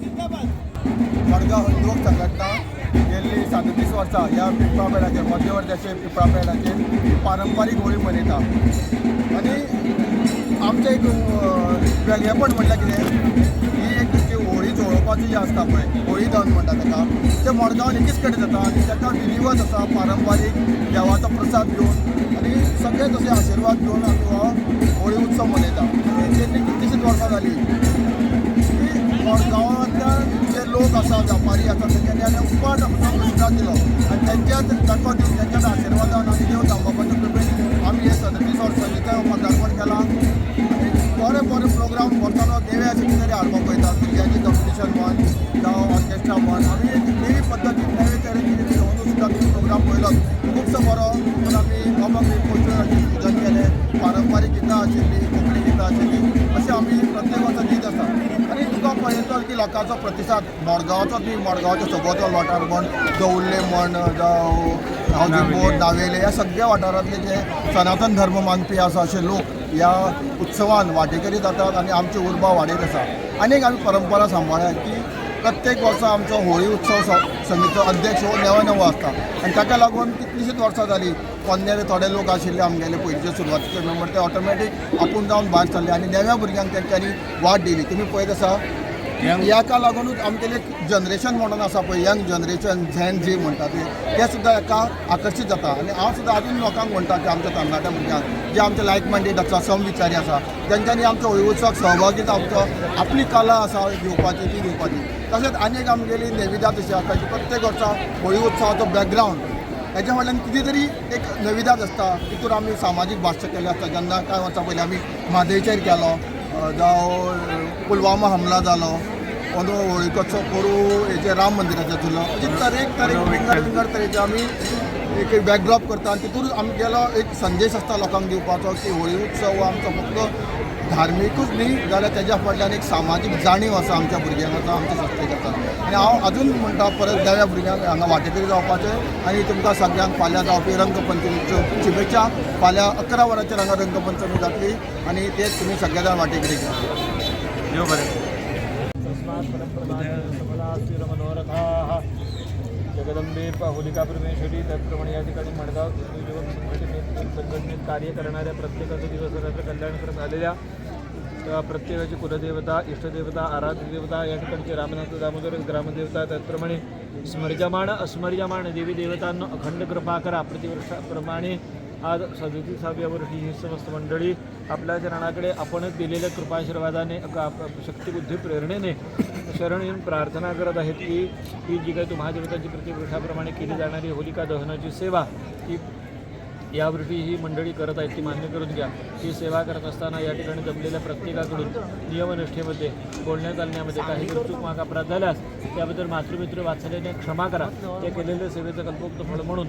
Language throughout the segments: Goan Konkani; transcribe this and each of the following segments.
मडगांव युवक संघटना गेल्ली 37 वर्सां ह्या पिंपळा पेडाचेर, मध्यवर्त्याचेर, पिंपळा पेडाचेर पारंपारीक होळी मनयता. आनी आमचें एक वेगळेपण म्हटल्यार कितें, ही एक जी होळी जळोवपाची जी आसता पळय, होळी दहन म्हणटा ताका, तें मडगांवान एकीच कडेन जाता आनी ताका विधिवत आसा. पारंपारीक देवाचो प्रसाद घेवन आनी सगळे तशे आशिर्वाद घेवन आमी हो होळी उत्सव मनयता. आनी गेल्ली कितलीशींच वर्सां जाली की मडगांवांतल्यान जे लोक आसा, व्यापारी आसा, तेंच्यांनी आनी उपाट आमकां प्रतिसाद दिलो आनी तेंच्याच ताको दिवन, तेंच्याच आशिर्वादान आनी देव दामबाबाच्या कृपेन आमी हे 37 वर्सांनी थंय पदार्पण केलां. आनी बरे बरे प्रोग्राम वर्सान वर्स नवे अशें कितें तरी हाडपाक पळयता. भुरग्यांची कॉम्पिटिशन म्हण जावं ऑर्केस्ट्रा म्हण, आमी एक नवी पद्दतीन, नवे तरेन कितें तरी अंदू सुद्दां तुमी प्रोग्राम पळयलोच, खुबसो बरो. तितून आमी बाबाक पोस्टराचें पुजन केलें, पारंपारीक गितां आशिल्लीं, कोंकणी गितां आशिल्लीं, अशें आमी प्रत्येक वर्सा दीत आसा. आनी तुका पळयतलो की लोकांचो प्रतिसाद मडगांवचो न्ही, मडगांवच्या सभोवताल वाठार म्हण, दवल्ले म्हण जावं हावजींग बोर्ड, नावेले, ह्या सगळ्या वाठारांतले जे सनातन धर्म मानपी आसा अशे लोक ह्या उत्सवान वांटेकरी जातात आनी आमची उर्बा वाडयत आसा. आनी एक आमी परंपरा सांबाळ्ळ्या की प्रत्येक वर्सा आमचो होळी उत्सव समितीचो अध्यक्ष हो नवो नवो आसता आनी ताका लागून कितलीशींच वर्सां जालीं, पोन्ने थोडे लोक आशिल्ले आमगेले पयलींचे सुरवातीचे मेंबर, ते ऑटोमॅटीक आपूण जावन भायर सरले आनी नव्या भुरग्यांक तेंच्यांनी वाट दिली. तुमी पळयत आसा, ह्याका लागूनच आमगेलें जनरेशन म्हणून आसा पळय, यंग जनरेशन, झॅन जी म्हणटा ते, ते सुद्दां हाका आकर्शीत जाता. आनी हांव सुद्दां अजून लोकांक म्हणटा की आमच्या तरणाट्या भुरग्यांक, जे आमचे लायक मायंडेड आसा, समविचारी आसा, तेंच्यांनी आमच्या होळी उत्सवाक सहभागी जावचो, आपली कला आसा घेवपाची ती घेवपाची. तशेंच आनी एक आमगेली नेविदाद अशी आसा की प्रत्येक वर्सा होळी उत्सवाचो बॅकग्रावंड हेच्या फाटल्यान कितें तरी एक नविदाद आसता. तितून आमी सामाजीक भाश्य केल्लें आसता. जेन्ना कांय वर्सां पयलीं आमी म्हादयचेर केलो, जावं पुलवामा हमला जालो, अंदू होळीकोत्सव पोरूं हेजे राम मंदिराचेर जालो, अशे तरेक तरेक विंगड विंगड तरेचे आमी एक बॅकड्रॉप करता आनी तितून आमगेलो एक संदेश आसता लोकांक दिवपाचो की होळी उत्सव हो आमचो फक्त धार्मिकूच न्ही, जाल्यार तेज्या फाटल्यान एक सामाजीक जाणीव आसा, आमच्या भुरग्यांक आसा, आमच्या संस्थेक आसा. आनी हांव अजून म्हणटा, परत नव्या भुरग्यांक हांगा वांटेकरी जावपाचें आनी तुमकां सगळ्यांक फाल्यां जावपी रंगपंचमीच्यो शुभेच्छा. फाल्यां 11 वरांचेर हांगा रंगपंचमी जातली आनी ते तुमी सगळे जाण वांटेकरी जावचे. देव बरें. तस्मात् परप्रदानेन सबलास्थिरमनोरथाः जगदंबे होलिका परमेश्वरी. त्याचप्रमाणे या ठिकाणी मडगाव हिंदू युवक संघटनेत कार्य करणाऱ्या प्रत्येकाचं दिवसरात्र कल्याण करत आलेल्या त्या प्रत्येकाची कुलदेवता, इष्टदेवता, आराध्य देवता, या ठिकाणचे रामनाथ दामोदर ग्रामदेवता, त्याचप्रमाणे स्मर्यमाण अस्मर्यमाण देवी देवतांना अखंड कृपा करा. प्रतिवर्षाप्रमाणे आज 37व्या वर्षी ही समस्त मंडळी आपल्या चरणाकडे आपणच दिलेल्या कृपाआशीर्वादाने, शक्तिबुद्धी प्रेरणेने शरण येऊन प्रार्थना करत आहेत की ही जी काही तुम्हा देवतांची प्रतिवर्षाप्रमाणे केली जाणारी होलिका दहनाची सेवा, ती यावर्षी ही मंडळी करत आहेत, ती मान्य करून घ्या. ही सेवा करत असताना या ठिकाणी जमलेल्या प्रत्येकाकडून नियमनिष्ठेमध्ये, बोलण्या चालण्यामध्ये काही जर चूक माग अपराध झाल्यास त्याबद्दल मातृमित्र वात्सल्याने क्षमा करा. त्या केलेल्या सेवेचं कल्पोक्त फळ म्हणून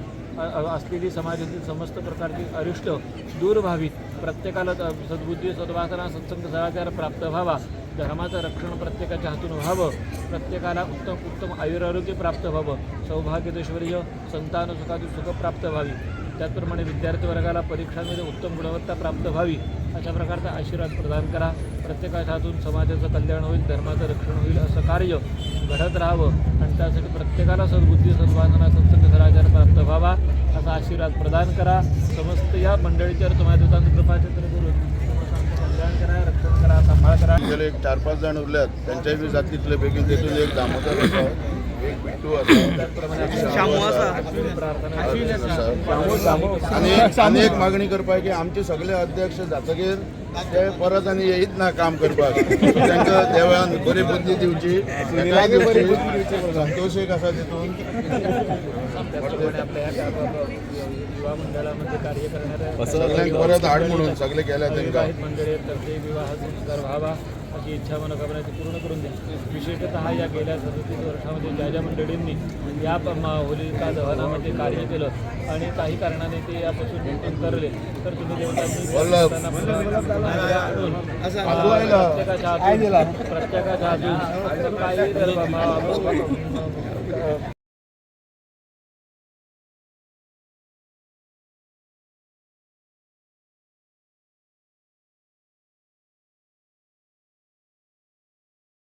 असलेली समाजातील समस्त प्रकारची अरिष्ट दूर व्हावीत, प्रत्येकाला सद्बुद्धी, सद्वासना, सत्संग, सदाचार प्राप्त व्हावा, धर्माचं रक्षण प्रत्येकाच्या हातून व्हावं, प्रत्येकाला उत्तम उत्तम आयुरारोग्य प्राप्त व्हावं, सौभाग्य, संतान सुखादी सुख प्राप्त व्हावी, त्याचप्रमाणे विद्यार्थी वर्गाला परीक्षांमध्ये उत्तम गुणवत्ता प्राप्त व्हावी, अशा प्रकारचा आशीर्वाद प्रदान करा. प्रत्येकाच्या हातून समाजाचं कल्याण होईल, धर्माचं रक्षण होईल, असं कार्य घडत राहावं आणि त्यासाठी प्रत्येकाला सद्बुद्धी, सद्वासना, सत्संग, सदाचार प्राप्त व्हावा, असा आशीर्वाद प्रदान करा. समस्त या मंडळीच्यावर तुम्हाला देवतांचं कृपाछत्र करून समस्तांचं कल्याण करा, रक्षण करा, सांभाळ करा. गेले एक चार पाच जाण उरल्यात, त्यांच्याय बी जातली तितले बेगीन. तेतून एक दामोदर आसा, एक बिट्टू आसा, एक शामू आसा. प्रार्थना. आनी आनी एक मागणी करपाक की आमचे सगळे अध्यक्ष जातकीर ते परत आनी येयत ना काम करपाक. तांकां देवान बरी बुद्धी दिवची, ताकाय दिवची. संतोष एक आसा तितून. त्याचप्रमाणे आपल्या ह्या युवा मंडळामध्ये कार्य करणाऱ्या सगळ्यांक परत हाड म्हणून सगळे केल्या तांकां. विवाहित मंडळी आहेत, तर ते विवाह संस्कार व्हावा अशी इच्छा मनोकामना ती पूर्ण करून द्या. विशेषतः या गेल्या 37 वर्षामध्ये ज्या ज्या मंडळींनी या होलिका दहनामध्ये कार्य केलं आणि काही कारणाने ते यापासून अंतरले, तर तुम्ही देवतांनी वल्लभ. त्यांना पुन्हा आणून बाजू आयला. प्रत्येकाच्या हातून काही तर